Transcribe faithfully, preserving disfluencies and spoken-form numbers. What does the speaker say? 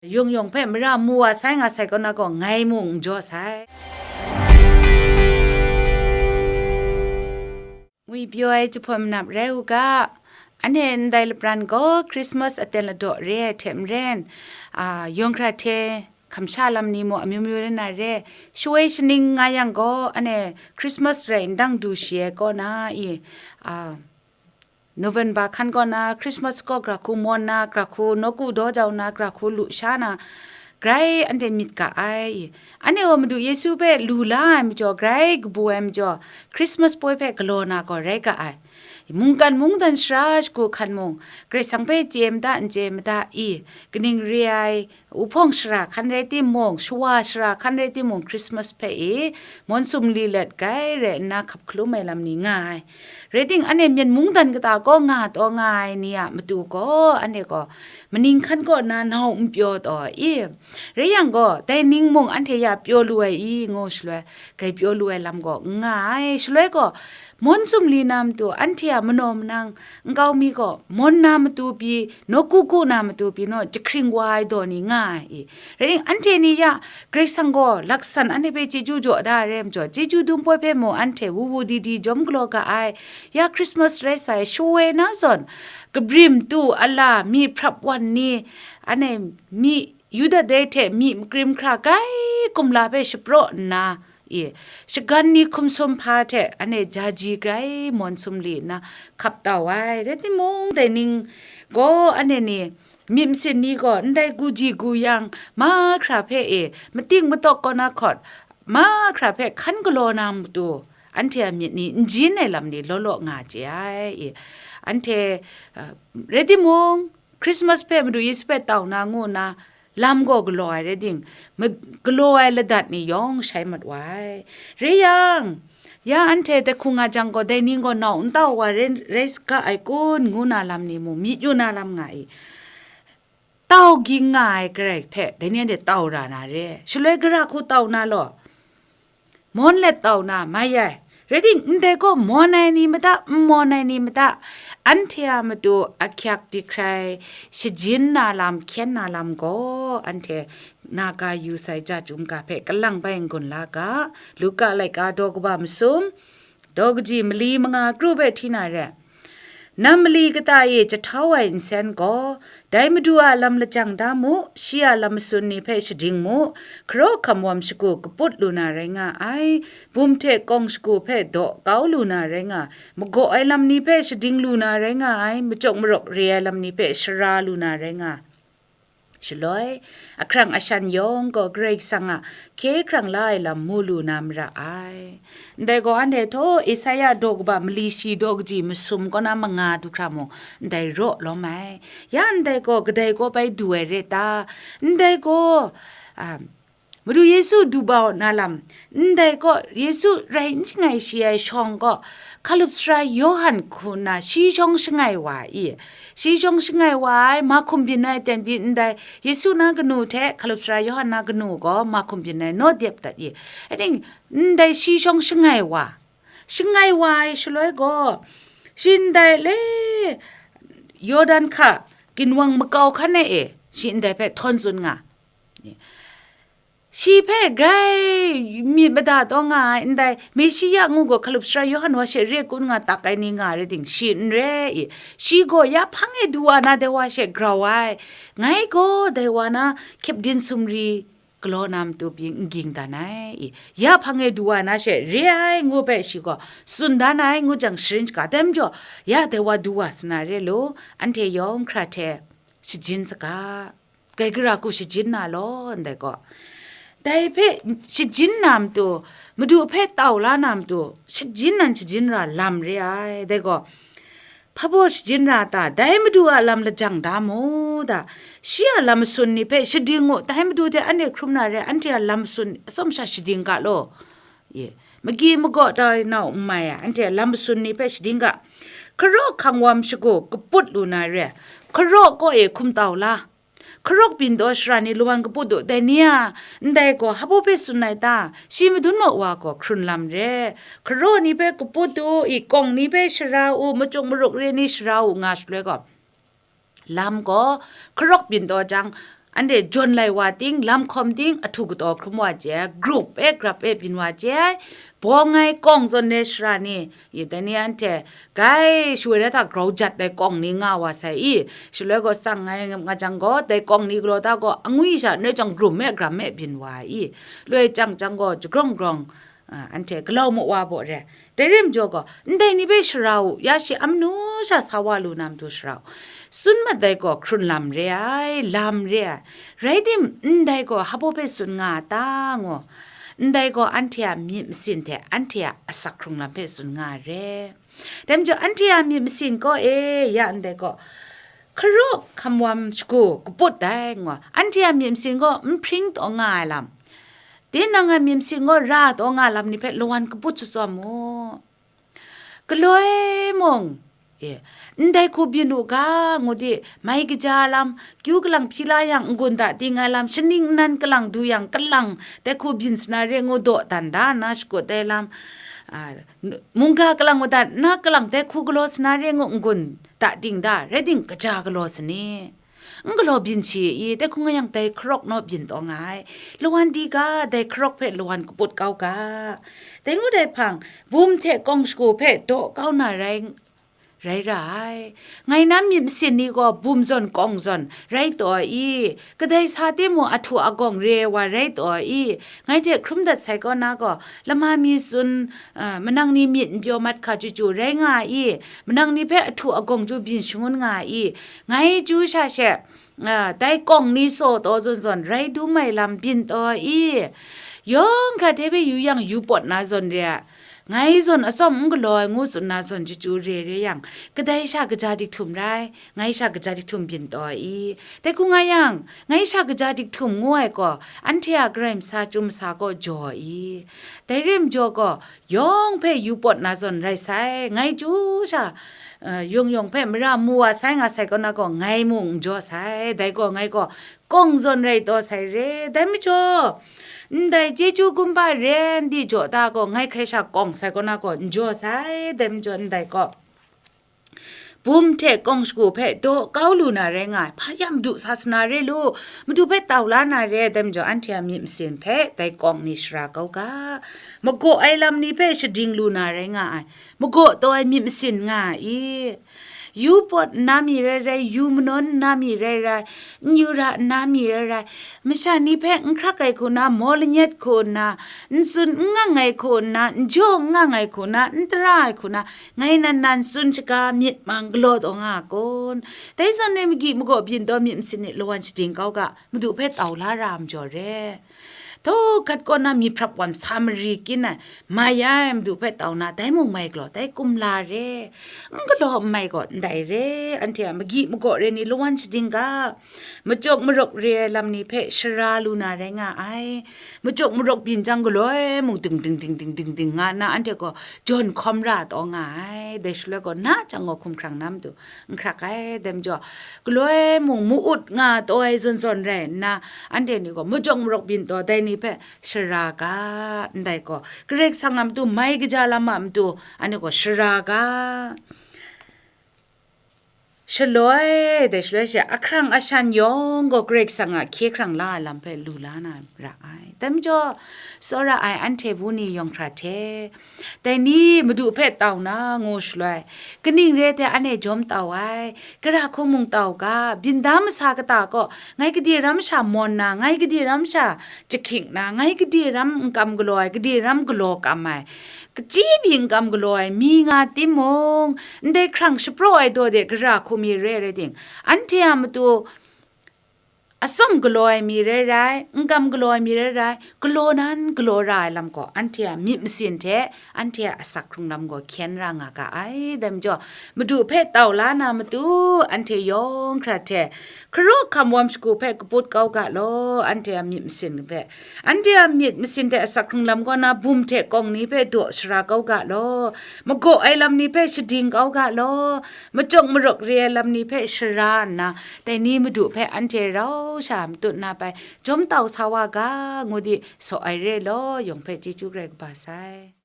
Yawng yawng hpe mara mu wa sai nga sai kaw na gaw, ngai mung n jaw sai. Ngwi pyaw ai jahpawt manap rai u ga, anhte ndai lapran gaw Krismas aten ladaw re ai hte maren, a, yawng hkra hte hkamsha lam ni mung amyu myu rai na re, shawoi shaning nga yang gaw, anhte Krismas rai n dang du shi ai kaw na i, a, November hkan kaw na, Krismas kaw gra hku mawn na, gra hku nawku daw jau na, gra hku lu sha na, grai anhte myit ga ai. Anhte gaw Madu Yesu hpe lu la ai majaw, grai kabu ai majaw, Krismas poi hpe galaw na gaw rai ga ai. Mungkan mungdan sara shagu hkan mung, Karai Kasang hpe chye mada n chye mada i, kaning re ai, Uhpawng shara hkan rai timung, shawa shara hkan rai timung, Krismas hpe e, mawn sumli let grai rai nna hkap hkalum ai lam ni nga ai. Rai ting, anhte myen mungdan kata kaw nga taw nga ai ni a matu gaw, anhte gaw maning hkan kaw na nau n pyaw taw i? Rai yang gaw, dai ning mung anhte ya pyaw lu ai i, ngu shaloi, grai pyaw lu ai lam gaw n nga ai. Shaloi gaw, mawn sumli na matu, anhte a manaw manang nkau mi gaw, mawn na matu pyi, nawku ku na matu pyi naw jahkring wa ai daw ni nga ai i? Rai ting, anhte ni ya Karai Kasang gaw laksan anhte hpe chyeju jaw da ai rai majaw, chyeju dum poi hpe mung anhte wu wu di di jawm galaw ga ai. Ya Krismas rai sai, shawoi na zawn, kabrim tu ala, myi hprap wan ni, anhte myi Yuda dai hte myi makrim hkra grai kumla hpe shapraw nna, i, shagan ni hkum sum hpa hte anhte jaji grai mawn sumli nna hkap tau ai. Rai timung, dai ning gaw anhte ni, myit masin ni gaw ndai gu ji gu yang mahkra hpe e, mating matawk kaw na hkawt mahkra hpe hkan galaw na matu, anhte a myit ni n jin ai lam ni law law nga chye ai. I, anhte, uh, rai timung, Krismas hpe Madu Yesu hpe tau na ngu nna lam gaw galaw ai rai ting, ma-, galaw ai ladat ni yawng shai mat wa ai. Rai yang, ya anhte dai hku nga jang gaw, dai ning gaw nau n tau wa rai, rai saga ai kun, ngu na lam ni mung myit yu na lam nga i? Tau ging nga ai Karai hpe dai ni anhte tau ra na re, shaloi gara hku tau na law? Mawn let tau na mai ai. Rai ting, ndai gaw mawn ai ni mada, n mawn ai ni mada, anhte a matu ahkyak di hkrai shajin na lam, hkyen na lam gaw, anhte na ga yu sai ja chyum ga hpe kalang bai n-gun la ga. Luka laika daw kaba masum, daw kaji mali manga kru hpe hti na re. Nam mali kata e jahtau ai nsen gaw, dai Madu a lam lajang da mu, shi a lam masun ni hpe shading mu, hkaraw hkamwam shagu kaput lu na rai nga ai, bum hte kawng shagu hpe daw kau lu na rai nga, magaw ai lam ni hpe shading lu na rai nga ai, macawk marawk re ai lam ni hpe shara lu na rai nga. Shaloi, ahkrang ashan yawng gaw Karai Kasang a hkye hkrang la ai lam mu lu na mara ai. Ndai gaw, anhte htaw Esaia daw kaba mali shi daw kaji masum kaw na manga du hkra mung, ndai raw lawm ai. Ya ndai gaw kadai kaw bai du ai re ta? Ndai gaw, a, Madu Yesu du bau na lam, ndai gaw Yesu rai n shangai shi ai shawng gaw, hkalup sara Yawhan hku nna shi shawng shangai wa i? Shi shawng shangai wa ai, mahkum byin ai ten pyi ndai Yesu na kanu hte hkalup sara Yawhan na kanu gaw mahkum byin ai naw dep dat i? Rai ting, ndai shi shawng shangai wa, shangai wa ai shaloi gaw, shi ndai le Yawdan hka ginwang makau hkan e, shi ndai hpe htawn tsun nga. Shi hpe grai myit mada taw nga ai, ndai Meshiya ngu gaw hkalup sara Yawhan wa she re kun nga tak ai ni nga rai ting, shi n re i? Shi gaw ya hpang e du wa na dai wa she grau ai, ngai gaw dai wa na hkyep din sumri galaw na matu pyi n ging dan ai i? Ya hpang e du wa na she re ai ngu hpe shi gaw tsun dan ai ngu jang, sharin shaga, dai majaw ya dai wa du wa sa na re law, anhte yawng hkra hte shajin saga. Dai gara hku shajin na law, ndai gaw. Dai hpe shajin na matu, Madu hpe tau la na matu, shajin nan shajin ra lam re ai. Dai gaw, hpa baw shajin ra ta? Dai Madu a lam lajang da mu da, shi a lam masun ni hpe shading u, dai Madu hte anhte hkrum na re, anhte a lam masun atsawm sha shading ga law. Ye, magi magaw tai nau n mai ai, anhte a lam masun ni hpe shading ga. Hkaraw hkangwam shagu kaput lu na re, hkaraw kaw e hkum tau la. Hkarawk byin daw shara ni lawan kaput u, dai ni a, ndai gaw hpa baw hpe tsun ai ta? Shi madun maw wa gaw hkrun lam re. Hkaraw ni hpe kaput u, i kawng ni hpe shara u, macuk maruk re ni shara u nga shaloi gaw, lam gaw hkarawk byin daw jang, Anhte jawn lai wa ting, lam hkawm ting, ahtu kataw hkrum wa chye ai, grup e grap e byin wa chye ai, bawng ai kawng zawn re shara ni, i, dai ni anhte, gai, shawoi na hta grau jat ai kawng ni nga wa sai i, shaloi gaw tsang ai nga jang gaw, dai kawng ni galaw ta gaw, angwi sha n rai jang, grum e gram e byin wa ai i, loi chyang chyang gaw, jagrawng grawng, a, anhte galau mawa baw re. Dai rai majaw gaw, ndai ni hpe shara u, ya shi amanu sha sa wa lu na matu shara u. Tsun mat dai gaw hkrun lam re ai, lam re ai. Rai tim, ndai gaw hpa hpe tsun nga a ta, ngu. Ndai gaw anhte a myit masin hte anhte a asak hkrung lam hpe tsun nga ai re. Dai majaw, anhte a myit masin gaw, e, ya ndai gaw, hkarawk hkamwam shagu kaput dai, ngu. Anhte a myit masin gaw nhpring taw nga ai lam, tinang a myit masin gaw ra taw nga ai lam ni hpe lawan kaput shatsawm mu. Galoi mung, e, ndai hku byin u ga, ngu di, mai kaja lam, kyu kalang hpyi la yang n-gun da ting ai lam, shaning nnan kalang du yang kalang, dai hku byin sa na re ngu, dawdan da nna shakut ai lam, a, n-, mungga kalang madat nna kalang, dai hku galaw sa na re ngu, n-gun da ting da, rai tim, kaja galaw sa ni? N galaw byin shi i, dai hku nga yang dai hkarawk naw byin taw nga ai. Lawan di ga, dai hkarawk hpe lawan kaput kau ga. Dai ngut ai hpang, bum hte kawng shagu hpe daw kau na rai, rai ra ai. Ngai na myit masin ni gaw bum zawn kawng zawn rai taw i, kadai sa timung ahtu agawng re ai wa rai taw i, ngai hte hkrum dat sai kaw na gaw, lama mi tsun, a, manang ni myit n pyaw mat hka chyu chyu rai nga i, manang ni hpe ahtu agawng chyu byin shangun nga i, ngai chyu sha she, a, dai kawng ni tsaw taw zawn zawn rai dum ai lam byin taw i, yawng hkra hte hpe yu yang yu pawt na zawn re ai, ngai zawn atsawm n galaw ai ngu tsun na zawn chyu chyu re re yang, kadai sha kaja dik htum rai, ngai sha kaja dik htum byin taw i, dai hku nga yang, ngai sha kaja dik htum ngu ai gaw, anhte a Karai Masa chyu masa kaw jaw i, dai re majaw gaw, yawng hpe yu pawt na zawn rai sai, ngai chyu sha, eh, yawng yawng hpe mara mu wa sai nga sai kaw na gaw, ngai mung n jaw sai, dai gaw ngai gaw kawng zawn rai taw sai re, dai majaw, ndai chyeju kumba ren di jaw ta gaw, ngai hkrai sha kawng sai kaw na gaw, n jaw sai, dai majaw ndai gaw, bum hte kawng shagu hpe daw kau lu na rai nga ai, hpa ya Madu sa sa na re lu, Madu hpe tau la na re, dai majaw anhte a myit masin hpe dai kawng ni shara kau ga, magaw ai lam ni hpe shading lu na rai nga ai, magaw taw ai myit masin nga i, yu pawt nna mi rai rai, yu manawn nna mi rai rai, n yu ra nna mi rai rai, masha ni hpe n hkrak ai hku na, maw lanyet hku nna, n tsun n ngang ai hku nna, n jaw n ngang ai hku na, n tara ai hku na, ngai nan nan tsun shaga myit mang galaw taw nga a kun? Dai zawn e, magyi magaw byin taw myit masin ni lawan shading kau ga, Madu hpe tau la ra ai majaw re. Tawgat kaw na myit hprap wan sa mari kyin ai, mai ai, Madu hpe tau na, dai mung mai galaw, dai kumla re, n galaw n mai gaw, ndai re, anhte a magyi magaw re ni lawan shading ga, machyawk marawk re ai lam ni hpe shara lu na rai nga ai. Machyawk marawk byin jang galoi mung ding ding ding ding ding ding nga nna anhte gaw jawn hkawm ra taw nga ai. Dai shaloi gaw na jang gaw hkumhkrang na matu n hkrak ai. Dai majaw, galoi mung mu-ut nga taw ai zawn zawn rai nna, anhte ni gaw machyawk marawk byin taw dai ni hpe shara ga, ndai gaw Karai Kasang a matu mai kaja lam a matu anhte gaw shara ga. Shaloi, dai shaloi she, ahkrang ashan yawng gaw Karai Kasang a hkye hkrang la ai lam hpe lu la na ra ai. Dai majaw, tsawra ai anhte bu ni yawng hkra hte, dai ni Madu hpe tau na ngu shaloi, kaning re ai hte anhte jawm tau ai, gara hku mung tau ga, byin da masa kata gaw, ngai gade ram sha mawn na, ngai gade ram sha jahkying na, ngai gade ram n kam galaw ai, gade ram galaw kam ai, kachyi byin kam galaw ai mi nga timung, ndai hkrang shapraw ai daw de gara hku mi re rai ting, anhte a matu atsawm galaw ai mi rai rai, n kam galaw ai mi rai rai, galaw nan galaw ra ai lam gaw, anhte a myit masin hte anhte a asak hkrung lam gaw hkyen ra nga ga ai. Dai majaw, Madu hpe tau la na matu, anhte yawng hkra hte, hkarawk hkamwam shagu hpe kaput kau ga law, anhte a myit masin hpe, anhte a myit masin hte asak hkrung lam kaw na bum hte kawng ni hpe daw shara kau ga law, magaw ai lam ni hpe shading kau ga law, machyawk marawk re ai lam ni hpe shara nna, dai ni Madu hpe anhte rau sha matut na bai, jawm tau sa wa ga, ngu di, saw ai re law, yawng hpe chyeju grai kaba sai.